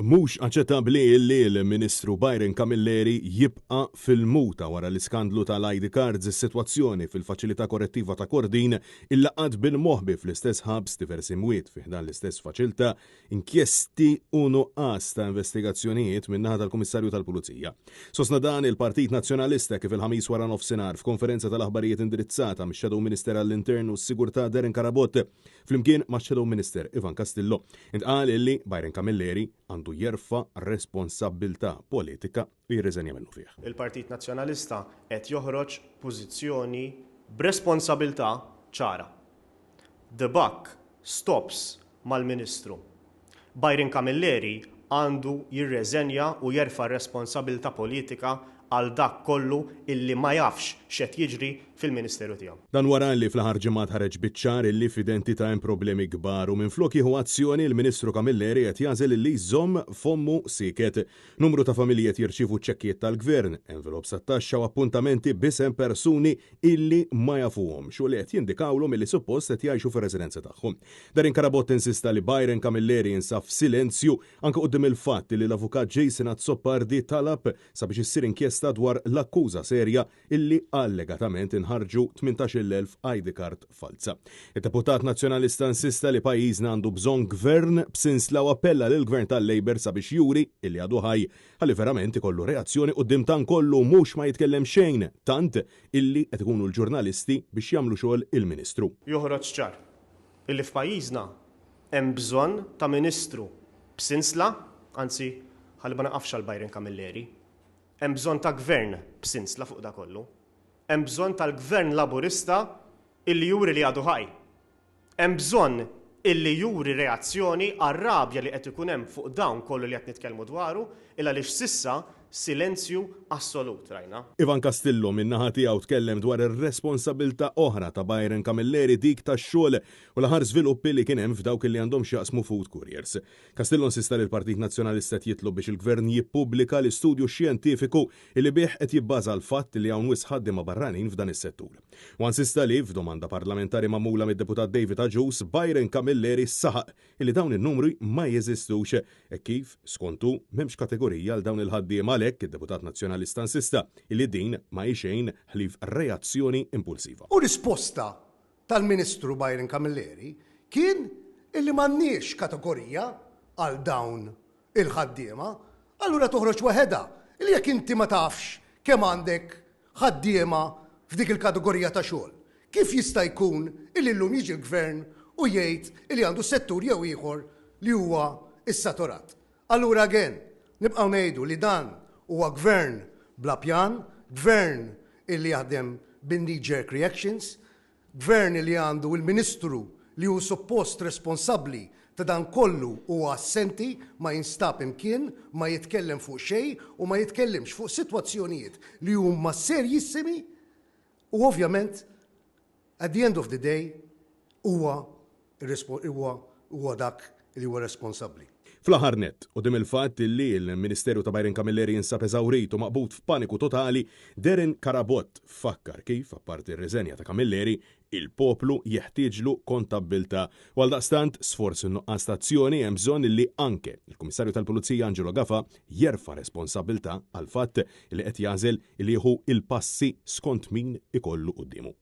Mhux aċċettabbli li l-Ministru Byron Camilleri jibqa' fil-muta wara l-iskandlu tal-ID cards, is-sitwazzjoni fil-Faċilità Korrettiva ta' Kordin, il-laqgħat bil-moħbi fl-istess ħabs, diversi mwiet fi ħdan l-istess faċiltà, inkjesti u nuqqas ta' investigazzjonijiet min-naħa tal-Kummissarju tal-Pulizija. Sostna dan il-Partit Nazzjonalista kif il-Ħamis waranofsinhar f'konferenza tal-aħbarijiet indirizzata mix-Shadow Minister għall-Intern u s-Sigurtà Darren Carabott Flimkien max-Shadow Minister Ivan Castillo, intqal illi Byron Camilleri għandu jerfa' responsabbiltà politika u jirriżenja minnufih. Il-Partit Nazzjonalista qed joħroġ pożizzjoni b'responsabilità ċara. The buck stops mal-Ministru. Byron Camilleri għandu jirreżenja u jerfa' r-responsabilità politika għal dak kollu illi ma jafx x'qed jiġri fil-Ministeru tiegħu. Dan wara li fl-aħħar ġimgħat ħareġ biċ-ċar illi f'Identità hemm problemi kbar u minflok jieħu azzjoni l-Ministru Camilleri qed jagħżel illi jżomm fommu sieket. Numru ta' familji qed jirċievu ċekkijiet tal-Gvern, envelopes tat-taxxa u appuntamenti b'isem persuni illi ma jafuhomx u li qed jindikawlhom illi suppost qed jgħixu fir-residenza tagħhom. Darren Carabott insista li Byron Camilleri jinsab f'silenzju anke quddiem il-fatt illi l-Avukat Jason Azzopardi talab sabiex issir inkjesta dwar l-akkuża serja illi allegatament inħarġu 18,000 ID card falza. Id-deputat Nazzjonalista insista li pajjiżna għandu bżonn gvern b'sinsla u appella lill-gvern tal-Labour sabiex juri illi għadu ħaj ħalli verament ikollu reazzjoni quddiem dan kollu u mhux ma jitkellem xejn tant illi qed ikunu l-ġurnalisti biex jagħmlu xogħol il-Ministru. Joħroġ ċar illi f'pajjiżna hemm bżonn ta' Ministru b'sinsla, anzi ħalli ma naqafx għal Byron Camilleri, hemm bżonn ta' Gvern b'sinsla fuq da kollu. Hemm bżonn tal-Gvern Laburista illi juri li għadu ħaj. Hemm bżonn illi juri reazzjoni għar-rabja li qed ikun hemm fuq dawn kollu li qed nitkellmu dwaru, il għaliex s'issa silenzju assolut rajna. Ivan Castillo min-naħa tiegħu tkellem dwar ir-responsabilità oħra ta' Byron Camilleri dik tax-xogħol u l-aħħar żviluppi li kien hemm f'dawk li għandhom x'jaqsmu food couriers. Castillo insista li l-Partit Nazzjonalista qed jitlob biex il-Gvern jippubblika l-istudju xjentifiku li bih qed jibbaża l-fatt li hawn wisq ħaddiema barranin f'dan is-settur. Huwa insista li, f'domanda parlamentari magħmula mid-Deputat David Agius, Byron Camilleri saħaq li dawn in-numri ma jeżistux hekk kif, skont hu, m'hemmx kategorija għal dawn il-ħaddiema għalhekk id-Deputat Nazzjonalista insista li din ma hi xejn ħlief reazzjoni impulsiva. U risposta tal-Ministru Byron Camilleri kien illi m'għandniex kategorija għal dawn il-ħaddiema, allura toħroġ waħedha li jekk inti ma tafx kemm għandek ħaddiema f'dik il-kategorija ta' xogħol, kif jista' jkun illi llum jiġi l-Gvern u jgħid illi għandu settur jew ieħor li huwa ssaturat? Allura again, nibqgħu ngħidu li dan huwa Gvern bla pjan, Gvern illi jaħdem bin-knee jerk reactions, Gvern li għandu il-Ministru li hu suppost responsabbli ta' dan kollu huwa assenti, ma jinstab imkien, ma jitkellem fuq xejn u ma jitkellimx fuq sitwazzjonijiet li huma serjissimi u ovvjament at the end of the day huwa huwa huwa dak li huwa responsabbli. Fl-aħħar nett, quddiem il-fatt li l-Ministeru ta' Byron Camilleri jinsab eżawrit u maqbud f'paniku totali, Darren Carabott fakkar kif, apparti r-riżenja ta' Camilleri, il-poplu jeħtieġlu kontabbiltà u għaldaqstant, sforz in-nuqqas ta' azzjoni hemm bżonn li anke l-Kummissarju tal-Pulizija Angelo Gafà jerfa' responsabbiltà għall-fatt li qed jagħżel li jieħu l-passi skont min ikollu quddiemu.